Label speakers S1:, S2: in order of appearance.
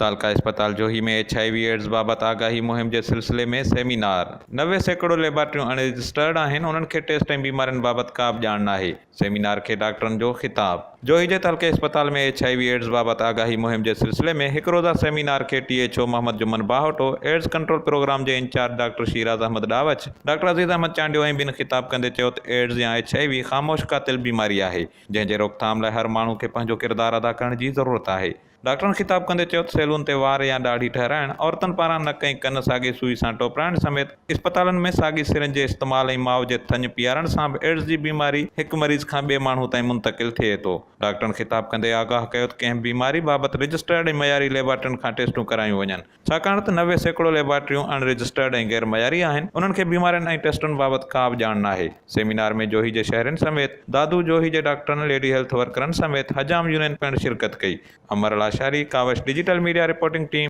S1: تعلقه اسپتال Johi ۾ H I V AIDS بابت آگاهي مهم جي سلسلي ۾ سيمينار، 90% ليبارٽريون اڻ رجسٽرڊ آهن، انهن کي ٽيسٽ ۽ بيمارين بابت ڪا به ڄاڻ ناهي، سيمينار کي ڊاڪٽرن جو خطاب. جوهي جي تعلقي اسپتال ۾ ايڇ I V AIDS بابت آگاهي مهم جي سلسلي ۾ هڪ روزه سيمينار کي T H O Muhammad Juman Bahoto, AIDS control programme جي incharge doctor Shiraz Ahmed Dawach, doctor Aziz Ahmed Chandio ۽ ٻين خطاب ڪندي چيو ته ايڊز يا ايڇ I V خاموش قاتل بيماري آهي، جنهن جي روڪٿام لاء هر ماڻهو کي پنهنجو ڪردار ادا ڪرڻ جي ضرورت آهي. ڊاڪٽرن خطاب ڪندي چيو ته سيلون تي وار يا ڏاڙهي ٺهرائڻ، عورتن پاران نڪ ۽ ڪن ساڳي سوئي سان ٽوپرائڻ سميت اسپتالن ۾ ساڳي سرنج جي استعمال ۽ ماء جي ٿڃ پيارڻ سان به ايڊز جي بيماري هڪ مريض کان ٻئي ماڻهو تائين منتقل ٿئي ٿو. ڊاڪٽرن خطاب ڪندي آگاهه ڪيو ته ڪنهن به بيماري بابت رجسٽرڊ ۽ معياري ليبارٽرين کان ٽيسٽون ڪرايون وڃن. ڇاڪاڻ ته 90% ليبارٽريون اڻ رجسٽرڊ ۽ غير معياري آهن، انهن کي بيمارين ۽ ٽيسٽن بابت ڪا به ڄاڻ ناهي. سيمينار ۾ جوهي جي شهرين سميت دادو جوهي جي ڊاڪٽرن، ليڊي هيلٿ ورڪرن سميت حجام يونين پڻ شرڪت ڪئي. Amar Lashari, Kawish digital media reporting team.